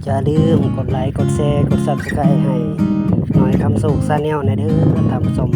ຢ່າລືມກົດໄລ ກົດແຊ ກົດ Subscribe ໃຫ້ນ້ອຍຄຳໂຊກ Channel ແດ່ເດີທ່ານຜູ້ຊົມ.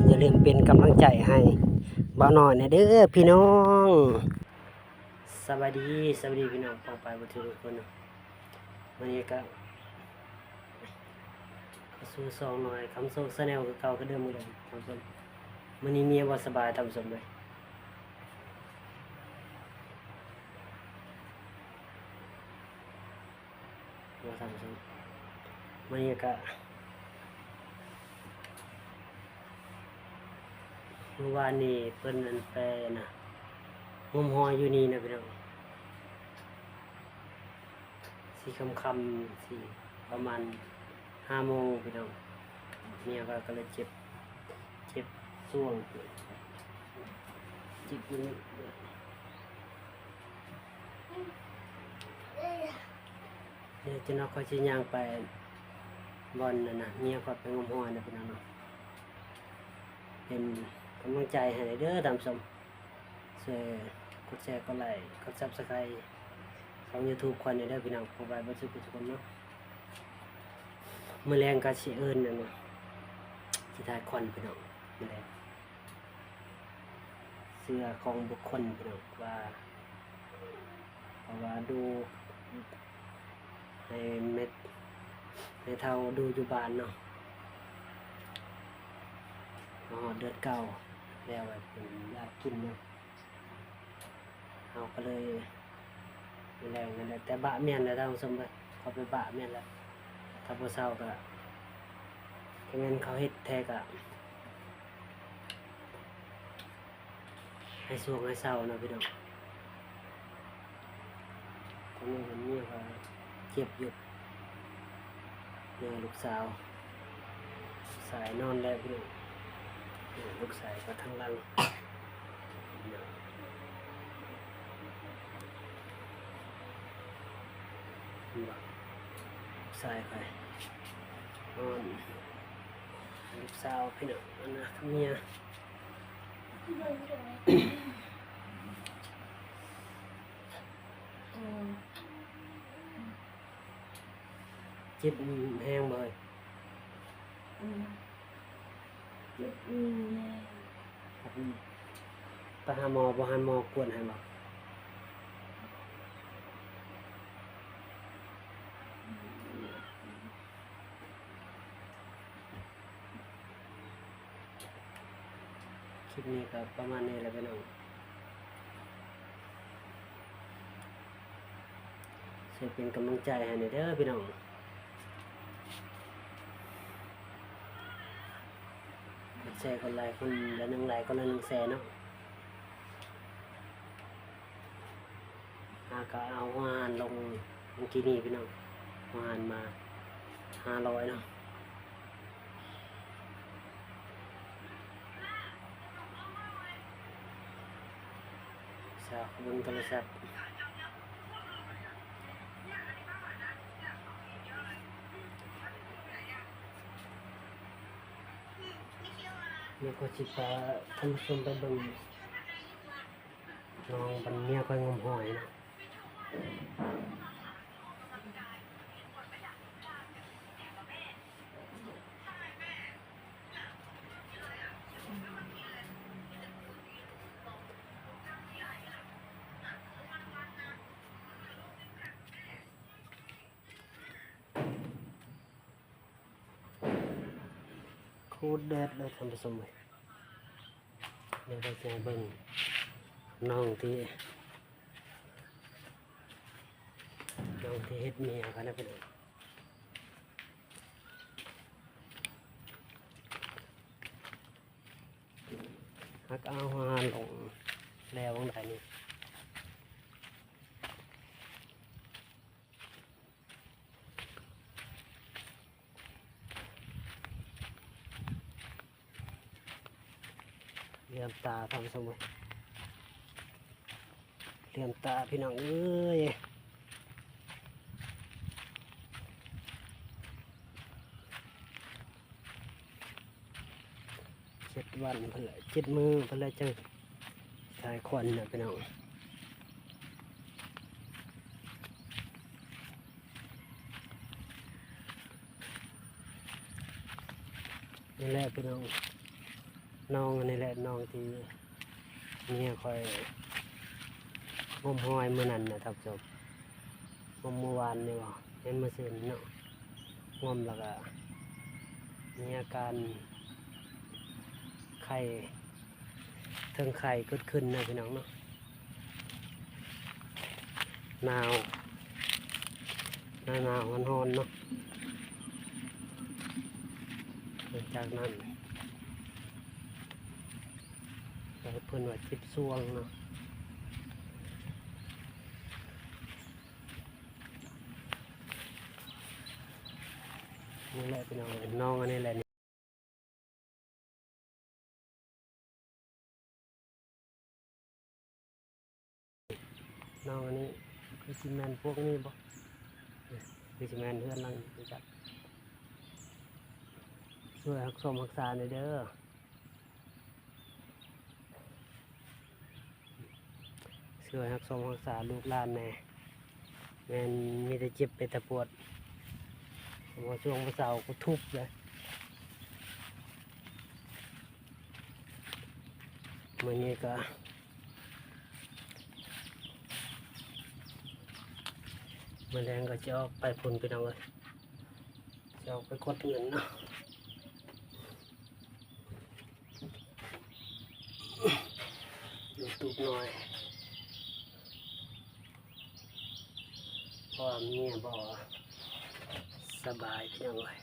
ຢ່າລືມເປັນກຳລັງໃຈໃຫ້ບ່າວນ້ອຍແດ່ເດີພີ່ນ້ອງ. ສະບາຍດີ ສະບາຍດີພີ່ນ້ອງປ້ອງປາຍເບິດທຸກຄົນເນາະ. ມື້ນີ້ກະ ເຂົ້າສູ່ຊ່ອງນ້ອຍຄຳໂຊກ Channel ຄືເກົ່າຄືເດີມເດີທ່ານຜູ້ຊົມ. ມື້ນີ້ເມຍບໍ່ສະບາຍທ່ານຜູ້ຊົມເອີຍ. ວ່າທ່ານຜູ້ຊົມ ມື້ນີ້ກະ ມື້ວານນີ້ເພິ່ນ ອັນ ໄປ ອັນນະ ງມຫອຍຢູ່ນີ້ນະພີ່ນ້ອງ. ຊິຄ່ຳໆ ຊິປະມານຫ້າໂມງພີ່ນ້ອງ. ເມຍຂ້ອຍກະເລີຍເຈັບ ເຈັບຊ່ວງ ເຈັບຢູ່ນີ້. ດຽວຈັກໜ່ອຍຂ້ອຍຊິຍ່າງໄປບ່ອນນັ້ນນະ ເມຍຂ້ອຍໄປງົມຫອຍນະພີ່ນ້ອງເນາະ. ເປັນກຳລັງໃຈໃຫ້ເດີທ່ານຜູ້ຊົມ. ຊ່ວຍກົດແຊ ກົດໄລ ກົດ Subscribe ຊ່ອງ YouTube ຂ້ອຍແດ່ເດີພີ່ນ້ອງ ຂອບໃຈເບິດສູ່ທຸກຄົນເນາະ. ມື້ແລງກະຊິເອີ້ນ ອັນນະ ຊິຖ່າຍຄອນພີ່ນ້ອງ ມື້ແລງ. ເຊື່ອຂອງບຸກຄົນພີ່ນ້ອງວ່າ ເພາະວ່າດູໃຫ້ແມ່ ແມ່ເຖົ້າດູຢູ່ບ້ານເນາະ. ມາຮອດເດືອນເກົ້າແລ້ວ ເພິ່ນຢາກກິນເນາະ. ເຮົາກະເລີຍ ແລງນັ້ນແຫຼະ ແຕ່ບະແມ່ນແລ້ວທ່ານຜູ້ຊົມເອີຍ. ເຂົາໄປບະແມ່ນແລ້ວ ຖ້າບໍ່ເຊົາກະ ກະແມ່ນເຂົາເຮັດແທ້ກະ ໃຫ້ຊ່ວງໃຫ້ເຊົາເນາະພີ່ນ້ອງ. ຕອນນີ້ເຫັນເມຍເຂົາເຈັບຢູ່ ເມຍລູກສາວ ສາຍນອນແລ້ວພີ່ນ້ອງ. ເອີ ລູກຊາຍກະທາງຫຼັງ ເຫັນບໍ່ ລູກຊາຍຂ້ອຍນອນ ລູກສາວພີ່ນ້ອງ ອັນນະ ເມຍ. ເຈັບແຮງບໍ່ເອີຍ? ເຈັບແຮງ. ໄປຫາໝໍບໍ່? ໃຫ້ໝໍກວດໃຫ້ບໍ່? ຄລິບນີ້ກະປະມານນີ້ແຫຼະພີ່ນ້ອງ. ຊ່ວຍເປັນກຳລັງໃຈໃຫ້ແດ່ເດີພີ່ນ້ອງ. ກົດແຊ ກົດໄລ ຄົນລະໜຶ່ງໄລ ຄົນລະໜຶ່ງແຊເນາະ. ຫາກະເອົາຫົວອາຫານລົງມື້ກີ້ນີ້ພີ່ນ້ອງ. ຫົວອາຫານມາຫ້າຮ້ອຍເນາະ. ສາວເບິ່ງໂທລະສັບ ແລ້ວກໍຊິພາທ່ານຜູ້ຊົມໄປເບິ່ງ ນ້ອງບັນເມຍຂ້ອຍງົມຫອຍເນາະ. ໂຄດແດດເລີຍທ່ານຜູ້ຊົມເອີຍ. ດຽວເຮົາຈະໃຫ້ເບິ່ງນ້ອງທີ່ ນ້ອງທີ່ເຮັດເມຍກັນນະພີ່ນ້ອງ. ຫາກະເອົາອາຫານລົງແລ້ວຫວ່າງໃດນີ້. ເຫຼືອມຕາທ່ານຜູ້ຊົມເອີຍ ເຫຼືອມຕາພີ່ນ້ອງເອີຍ. ເຈັດວັນພຸ້ນແຫຼະ ເຈັດມື້ພຸ້ນແຫຼະ ຈັ່ງຖ່າຍຄວັນນະພີ່ນ້ອງ. ນີ້ແຫຼະພີ່ນ້ອງ ໜອງອັນນີ້ແຫຼະ ໜອງທີ່ເມຍຂ້ອຍງົມຫອຍມື້ນັ້ນນະທ່ານຜູ້ຊົມ ງົມມື້ວານນີ້ບໍ່ ແມ່ນມື້ຊືນນີ້ເນາະ ງົມແລ້ວກະມີອາການໄຂ້ ເທິງໄຂ້ເກີດຂຶ້ນນະພີ່ນ້ອງເນາະ. ໜາວ ໜາວໆ ຮ້ອນໆ ເນາະ ຫຼັງຈາກນັ້ນ ເພິ່ນວ່າເຈັບສ່ວງເນາະ ນີ້ແຫຼະພີ່ນ້ອງເອີຍ ໜອງອັນນີ້ແຫຼະ. ນ້ອງອັນນີ້ຄືຊິແມ່ນພວກນີ້ບໍ່? ຄືຊິແມ່ນເຮືອນຫຼັງນີ້ຈັກ. ຊ່ວຍຮັກຊົມຮັກສາແດ່ເດີ. ຊ່ວຍຮັກຊົມຮັກສາລູກຫຼານແດ່. ແມ່ນມີແຕ່ເຈັບເປັນຕາປວດ. ເພາະວ່າຊ່ວງມື້ເຊົ້າກໍທຸບເລີຍ. ມື້ນີ້ກໍ ມື້ແລງກໍຈະອອກໄປພຸ້ນພີ່ນ້ອງເອີຍ ຈະອອກໄປກວດເງິນເນາະ ຢູ່ຕູບນ້ອຍ ເພາະວ່າເມຍບໍ່ສະບາຍພີ່ນ້ອງເອີຍ.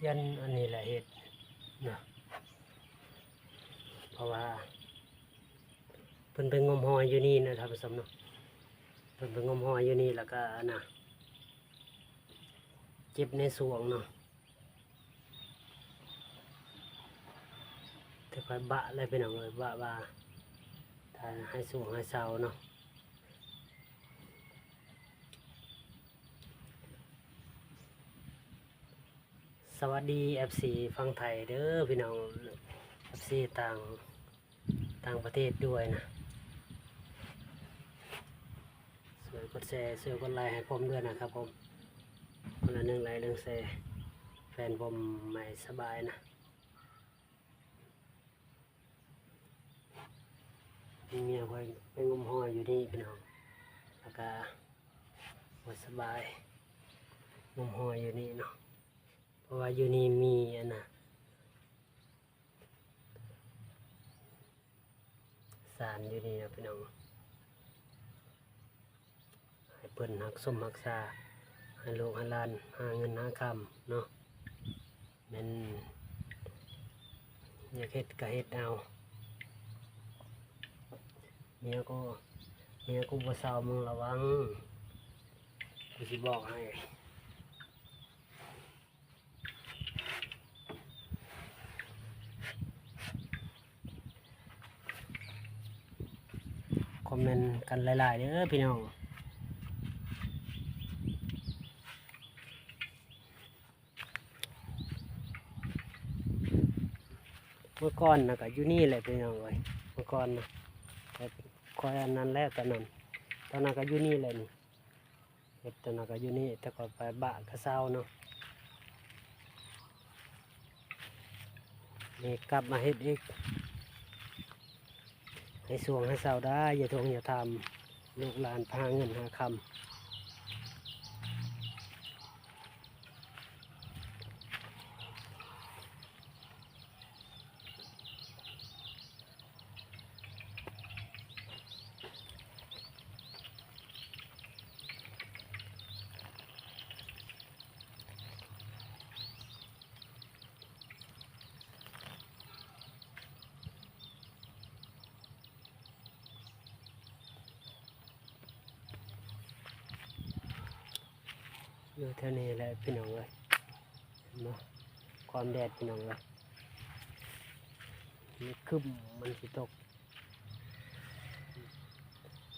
ຢ້ານອັນນີ້ແຫຼະເຮັດນະ ເພາະວ່າເພິ່ນໄປງົມຫອຍຢູ່ນີ້ນະທ່ານຜູ້ຊົມເນາະ ເພິ່ນໄປງົມຫອຍຢູ່ນີ້ ແລ້ວກະອັນນະ ເຈັບໃນສ່ວງເນາະ. ແຕ່ຂ້ອຍບະແລ້ວພີ່ນ້ອງເອີຍ ບະວ່າຖ້າໃຫ້ສວງໃຫ້ເຊົາເນາະ. ສະຫວັດດີ ເອັຟຊີ ຝັ່ງໄທເດີພີ່ນ້ອງ ເອັຟຊີ ຕ່າງ ຕ່າງປະເທດດ້ວຍນະ ຊ່ວຍກົດແຊ ຊ່ວຍກົດໄລໃຫ້ຜົມດ້ວຍນະຄັບຜົມ ຄົນລະໜຶ່ງໄລໜຶ່ງແຊ ແຟນຜົມໃໝ່ສະບາຍນະ ເມຍຂ້ອຍໄປງົມຫອຍຢູ່ນີ້ພີ່ນ້ອງ ແລ້ວກະບໍ່ສະບາຍ ງົມຫອຍຢູ່ນີ້ເນາະ ເພາະວ່າຢູ່ນີ້ມີອັນນະ ສານຢູ່ນີ້ເນາະພີ່ນ້ອງ ໃຫ້ເພິ່ນຮັກສົມຮັກສາ ໃຫ້ລູກໃຫ້ຫຼານຫາເງິນຫາຄຳເນາະ ແມ່ນຢາກເຮັດກະເຮັດເອົາ ເມຍກູ ເມຍກູບໍ່ເຊົາ ມຶງລະວັງ ກູຊິບອກໃຫ້. ຄອມເມັນກັນຫຼາຍໆເດີພີ່ນ້ອງ ເມື່ອກ່ອນນະກະຢູ່ນີ້ແຫຼະພີ່ນ້ອງເອີຍ ເມື່ອກ່ອນນະ ແຕ່ຂ້ອຍອັນນັ້ນແລ້ວຕອນນັ້ນ ຕອນນັ້ນກະຢູ່ນີ້ແຫຼະນີ້. ເຮັດຕອນນັ້ນກະຢູ່ນີ້ ແຕ່ຂ້ອຍໄປບະກະເຊົາເນາະ ນີ້ກັບມາເຮັດອີກ ໃຫ້ຊ່ວງໃຫ້ເຊົາໄດ້ ຢ່າທວງຢ່າຖາມ ລູກຫຼານໄປຫາເງິນຫາຄຳ. ຢູ່ແຖວນີ້ແຫຼະພີ່ນ້ອງເອີຍ ເຫັນບໍ່ ຄວາມແດດພີ່ນ້ອງເອີຍ ມັນຄຶ້ມ ມັນຊິຕົກ.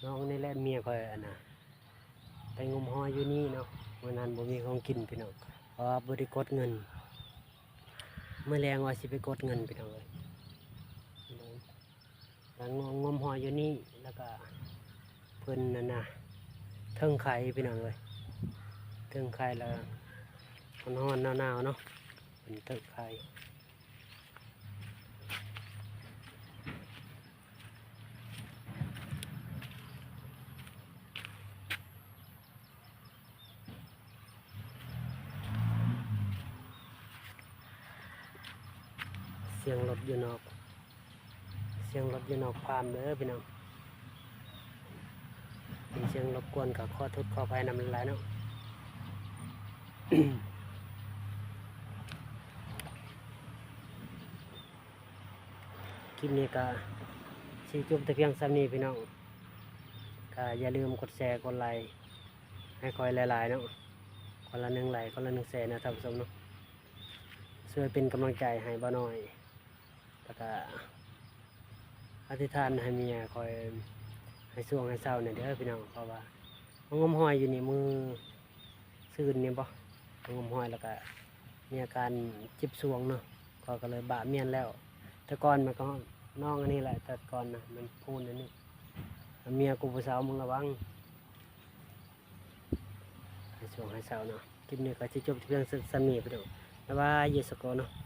ນ້ອງນີ້ແຫຼະເມຍຂ້ອຍ ອັນນ່າ ໄປງົມຫອຍຢູ່ນີ້ເນາະ. ມື້ນັ້ນບໍ່ມີຂອງກິນພີ່ນ້ອງ ເພາະວ່າບໍ່ໄດ້ກົດເງິນ. ມື້ແລງວ່າຊິໄປກົດເງິນພີ່ນ້ອງເອີຍ. ແລ້ວງົມ ງົມຫອຍຢູ່ນີ້ ແລ້ວກະເພິ່ນນັ້ນນະ ເທິງໄຄພີ່ນ້ອງເອີຍ ເທິງໄຄ ແລ້ວຮ້ອນໆ ໜາວໆ ເນາະ ເພິ່ນເທິງໄຄ. ສຽງລົດຢູ່ນອກ ສຽງລົດຢູ່ນອກຟາມເດີພີ່ນ້ອງ ເປັນສຽງລົບກວນກໍຂໍໂທດຂໍອະໄພນຳຫຼາຍໆ ເນາະ. ຄລິບນີ້ກໍຊິຈົບແຕ່ພຽງສ່ຳນີ້ພີ່ນ້ອງ ກໍຢ່າລືມກົດແຊ ກົດໄລ ໃຫ້ຂ້ອຍຫຼາຍໆ ເນາະ ຄົນລະໜຶ່ງໄລ ຄົນລະໜຶ່ງແຊ ເນາະທ່ານຜູ້ຊົມເນາະ ຊ່ວຍເປັນກຳລັງໃຈໃຫ້ບ່າວນ້ອຍ ແລ້ວກະອະທິຖານໃຫ້ເມຍຂ້ອຍໃຫ້ຊ່ວງໃຫ້ເຊົາແດ່ເດີພີ່ນ້ອງ ເພາະວ່າມາງົມຫອຍຢູ່ນີ້ມື້ຊືນນີ້ບໍ ມາງົມຫອຍແລ້ວກະມີອາການເຈັບຊ່ວງເນາະ ຂ້ອຍກໍເລີຍບາກມ້ຽນແລ້ວ. ແຕ່ກ່ອນມັນກໍນ້ອງອັນນີ້ແຫຼະ ແຕ່ກ່ອນນະມັນພູນອັນນີ້ ເມຍກູຜູ້ສາວມຶງລະວັງ ໃຫ້ຊ່ວງໃຫ້ເຊົາເນາະ. ຄລິບນີ້ກໍຊິຈົບພຽງສ່ຳນີ້ພີ່ນ້ອງ ບາຍບາຍ ເຢສະໂກເນາະ.